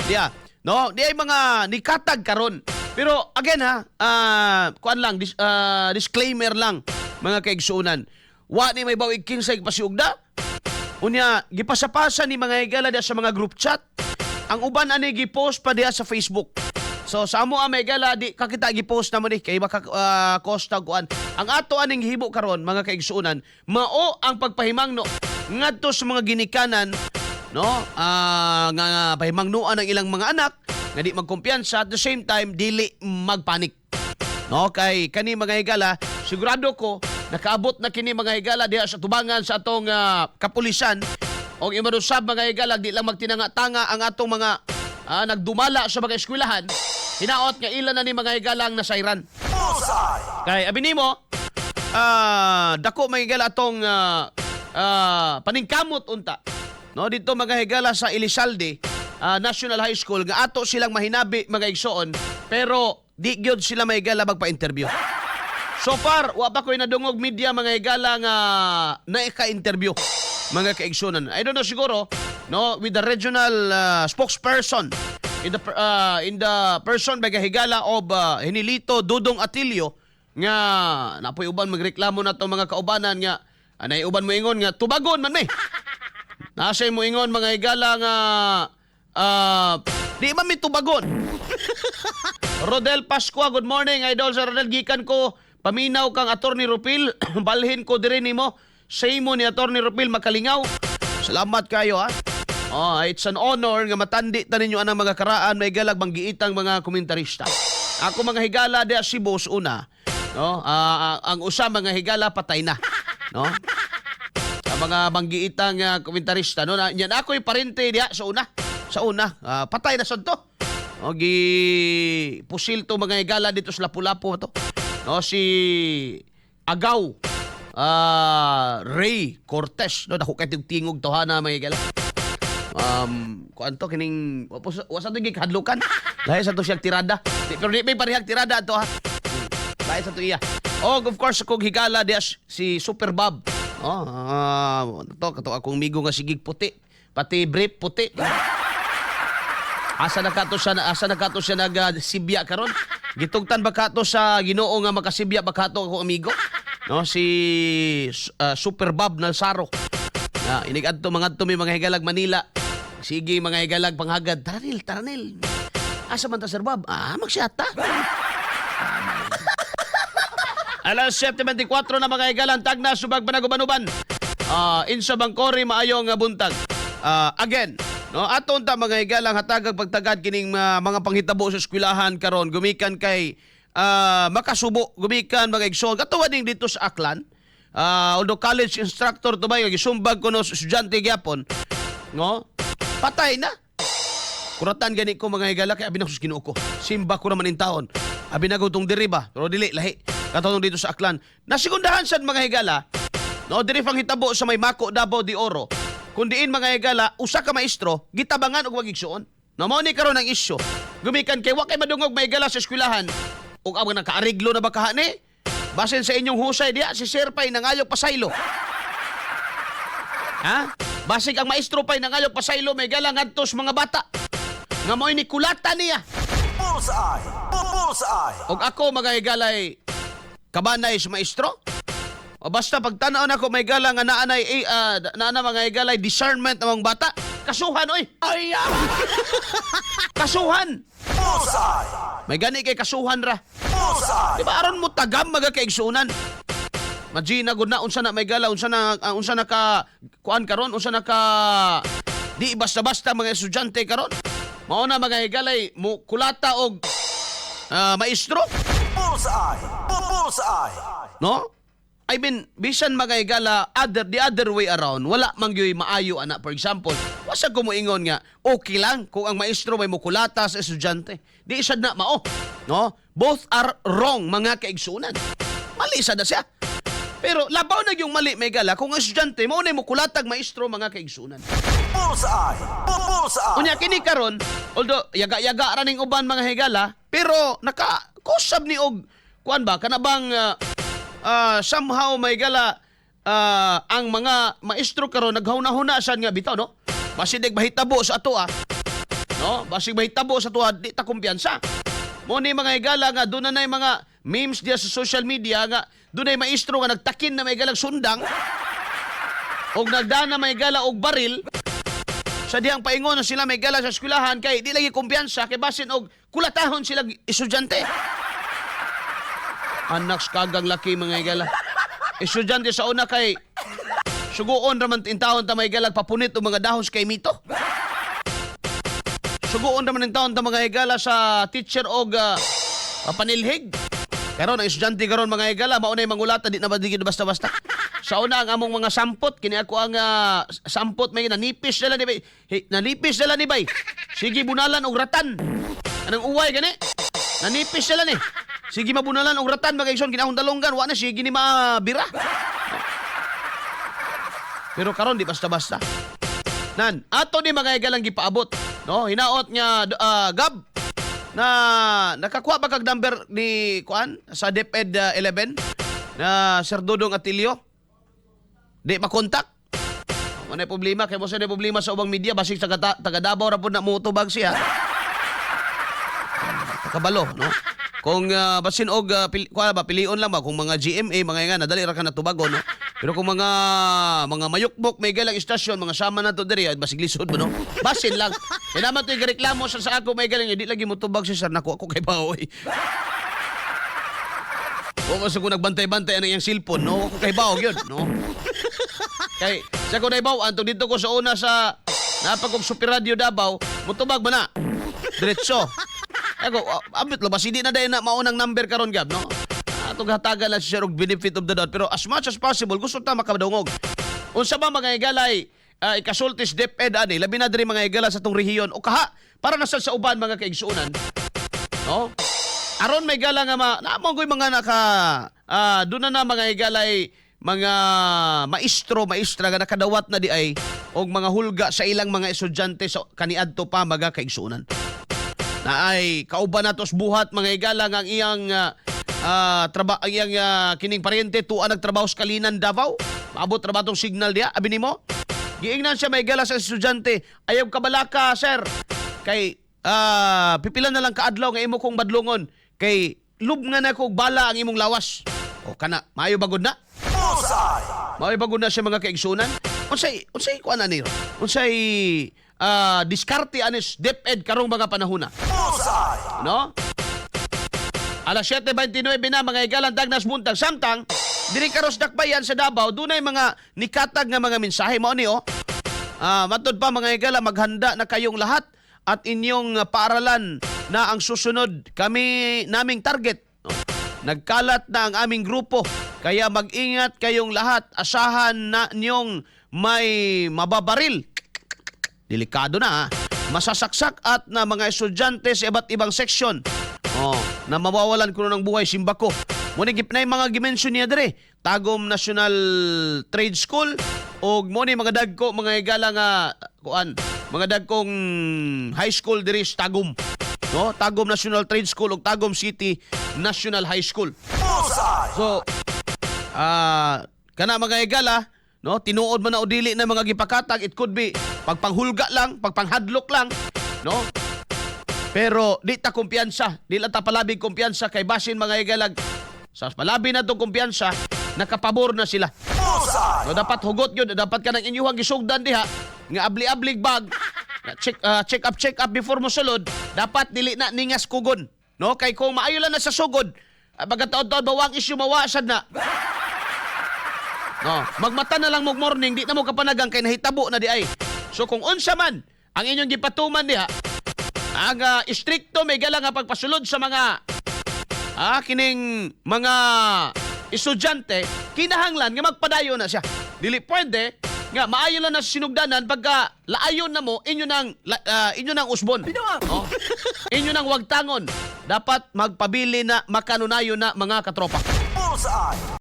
Diya, no? Di ay mga nikatag karon. Pero again ha, kuan lang disclaimer lang, mga kaigsuonan. Wa ni may bawig kinsay pasiugda. Unya, gipasapasa ni mga higala diya sa mga group chat. Ang uban ani gipost pa diya sa Facebook. So sa amo ang mga higala, di kakita gipost na mo ni kay baka costa kuan. Ang ato aning gihibo karon, mga kaigsuonan, mao ang pagpahimangno ngadto sa mga ginikanan, no, nga pahimangnoan ang ilang mga anak nga di magkumpiyansa, at the same time dili magpanik. No, kay kani, mga higala, sigurado ko nakaabot na kini, mga higala, diha sa tubangan sa atong kapulisan. Og imarusab, mga higala, di lang magtinanga-tanga ang atong mga nagdumala sa mga eskwelahan. Hinaot nga ila na ni, mga higala, ang nasayran. Kay abi nimo, dako, mga higala, atong paningkamot unta. No, dito, mga higala, sa Elizalde National High School nga ato silang mahinabi, mga igsoon, pero di gyud sila, mga higala, magpa-interview. So far, wa pa ko'y nadungog media, mga higala, nga naika-interview, mga kaigsunan. I don't know, siguro, no, with the regional spokesperson in the person, mga higala, of Henelito Dudong Atilio nga napoy uban magreklamo na to, mga kaubanan, nga anay uban mo ingon nga tubagon man may. Nasa mo ingon, mga higala, nga di man mi tubagon. Rodel Pascua, good morning, idol. Sa Rodel, gikan ko paminaw kang Attorney Rupil, balhin ko diri nimo. Sa imo ni Attorney Rupil makalingaw. Salamat kayo ha. Oh, it's an honor nga matandi ta ninyo anang mga karaan may galag banggiitang mga komentarista. Ako, mga higala, di si boss una. No? Ang usa, mga higala, patay na. No? Ang mga banggiitang komentarista, no, na yan ako'y parente diha sa una. Sa una, patay na sad to. No, gi pusil to, mga higala, dito sa Lapu-Lapu to. No, si Agaw Ray Cortez, no, dako kay tingog to hana, mga higala. Kuan to kining wa sa to gikahadlukan. Lahi sa to siyang tirada. Di, pero di may parehag tirada to ha. Lahi sa to iya. Og of course akong higala diya si Super Bob. Oh, to kato akong migo nga sigig puti. Pati brief puti. Asa na kato siya nag sibya karon? Gitugtan ba kato sa Ginoo nga makasibya ba kato ako amigo? No, si Super Bob Nalsaro. Na inig adto mga adto mi, mga higalag, Manila. Sige, mga higalag, panghagad. Taranil, taranil. Asa man ta, Sir Bob? Ah, magsyata. Alas 7:24 na, mga higalan, tagna subag panagubanuban. Insa Bangkori, maayong buntag. Again, no, ato unta, mga higalang, hatagag pagtagad kining mga panghitabo sa eskwelahan karon gumikan kay makasubo gumikan, mga igsoon, katuwa ding dito sa Aklan. Although college instructor to bay, gisumbag kuno sa estudyante gyapon, no? Patay na. Kuratan gani ko, mga higala, kay abi na sus, Ginoo ko. Simba ko naman in taon. Abi na tong diri ba? Pero dili lahi. Katong dito sa Aklan. Nasigundahan sad, mga higala. No, diri pang hitabo sa may Mako, Davao de Oro. Kun diin, mga higala, usa ka maestro gitabangan og wagigsuon. No, mao ni karon ang isyu. Gumikan kay wa kay madungog, mga higala, sa eskwelahan. Ug ang nakaariglo na ba kahani? Basin sa inyong husay diya si Sir Pay nangayo pasaylo. Ha? Basig ang maestro pay nangayo pasaylo, may gala, ngadto sa mga bata. Nga mo'y ni kulata niya. Bullseye! Bullseye! Og ako, mga higalay, kabanay sa maestro. O basta pagtanaw nako, may gala, nga naanay eh, naana, mga higalay, discernment ang mga bata. Kasuhan oy. Ay! Kasuhan. Bullseye! May gani kay kasuhan ra. Bullseye! Di ba aron mo tagam, mga kaigsunan? Majina gud na unsa na may gala, unsa na ka kuan karon, unsa na ka di basta-basta mga estudyante karon. Mao na, mga higalay, mo kulata og maestro, Bullseye! Bullseye! No? I mean, bisan, mga higala, the other way around, wala man gyud maayo ana. For example, wasa ko moingon nga okay lang kung ang maestro may mukulata sa estudyante. Di sad na mao, no? Both are wrong, mga kaigsunan. Mali sad na siya. Pero labaw na yung mali, may gala, kung ang estudyante mao na mukulatag maestro, mga kaigsunan. Bullseye! Bullseye! Unya kini karon, although yaga-yaga ra ning uban, mga higala, pero naka kusab ni og kuan ba kana bang somehow may gala, ang mga maestro karon naghuna-huna sad nga bitaw, no? Basidig mahitabo sa ato ah. No? Basig mahitabo sa tuwa, di ta kumpiyansa. Mo ni, mga higala, nga doon na na'y mga memes diya sa social media nga doon ay maestro nga nagtakin na may galag sundang og nagdana may gala og baril sa diyang paingon na sila may gala sa eskwelahan kay di lagi kumpiyansa kay basin og kulatahon sila estudyante. Anak sa kagang laki, mga higala. Estudyante sa una kay suguon raman intawon ta may galag papunit og mga dahon sa kay mito. Suguon raman intawon ta, mga higala, sa teacher og papanilhig. Karon ang estudyante karon, mga higala, maunay mangulata, di na ba di basta-basta. Sa una ang among mga sampot kini ako ang sampot may nanipis na lang ni bay. Hey, nanipis na lang ni bay. Sige bunalan og ratan. Anong uway gani? Nanipis na lang ni. Sige mabunalan og ratan, mga igsoon, kinahong dalonggan wa na sige ni mabira. Pero karon di basta-basta. Nan, ato ni mga higalang gipaabot. No, hinaot nga Gab na nakakuha ba kag number ni kuan sa DepEd 11 na Sir Dodong Atilio? Di makontak. Wala problema kay mo sa problema sa ubang media basig taga Davao ra pud na motobag siya. Kabalo, no? Kung basin og kuha ba pilion lang ba kung mga GMA mga nga nadali ra ka natubagon, no? Pero kung mga mayukbok may galang istasyon mga sama na to diri ay basig lisod mo, no? Basin lang. Kaya naman to'y reklamo sa ako may galang di lagi mo tubag si sir nako ako kay baoy. Wa man sa ko nagbantay-bantay ang iyang cellphone, no? Ako kay bawo gyud, no? Kay sa ko naibaw antong dito ko sa una sa napagog Super Radio Davao, mutubag ba na? Diretso. Ako, abot lo basi di na dayon na maunang number karon gab, no? Atong hatagan lang si sir og benefit of the doubt pero as much as possible gusto ta makadungog. Unsa ba, mga higalay, ikasultis DepEd ani labi na diri, mga higala, sa tong rehiyon o kaha para na sad sa uban, mga kaigsuonan. No? Aron may gala nga ma naamo ko'y mga naka doon na na mga higalay mga maestro maestra nga nakadawat na di ay og mga hulga sa ilang mga estudyante sa kaniadto pa, mga kaigsuonan. Na ay kauban natos buhat, mga higala, nga ang iyang ang iyang kining paryente tuwa nagtrabaho sa Kalinan, Davao. Maabot ra ba tong signal diya? Abi nimo? Giingnan siya may gala sa estudyante, "Ayaw kabalaka, sir. Kay pipila na lang kaadlaw nga imo kong badlongon kay lub nga na kog bala ang imong lawas." O kana, maayo bagod na. Bullseye! Maayo bagod na siya, mga kaigsunan. Unsay kuan ani? Unsay diskarte anis DepEd karong mga panahona? Bullseye! No? Alas 7:29 na, mga higalang dagnas buntag. Samtang, diri karos dakbayan sa Davao, dunay mga nikatag nga mga mensahe mao ni oh. Matod pa, mga higala, maghanda na kayong lahat at inyong paaralan na ang susunod kami naming target. No? Nagkalat na ang aming grupo kaya mag-ingat kayong lahat. Asahan na ninyong may mababaril. Delikado na ha. Masasaksak at na mga estudyante sa iba't ibang seksyon. Oh, na mawawalan kuno ng buhay simbako. Muni gip na yung mga gimensyon niya dire. Tagum National Trade School og mo ni mga dagko, mga higala, nga kuan, mga dagkong high school diri sa Tagum. No, Tagum National Trade School ug Tagum City National High School. Bullseye! So, kana, mga higala, no, tinuod man na o dili na mga gipakatag, it could be pagpanghulga lang, pagpanghadlok lang, no? Pero di ta kumpiyansa, di lang ta palabig kumpiyansa kay basin, mga higalag sa palabi na tong kumpiyansa, nakapabor na sila. Bullseye! No, dapat hugot yun, dapat ka ng inyuhang gisugdan diha nga abli-ablig bag, na check check up, check up before mo sulod, dapat dili na ningas kugon. No, kay kung maayo lang na sa sugod, pagkataod-taod bawang issue mawasad na. No, magmata na lang mo morning, di na mo kapanagang kay nahitabo na di ay. So kung unsa man ang inyong gipatuman diha, ang istrikto may gala nga pagpasulod sa mga kining mga estudyante, kinahanglan nga magpadayon na siya. Dili pwede nga maayo lang na sa sinugdanan pagka laayon na mo inyo nang usbon. Oh. Inyo nang wagtangon. Dapat magpabili na makanunayon na, mga katropa. Bullseye!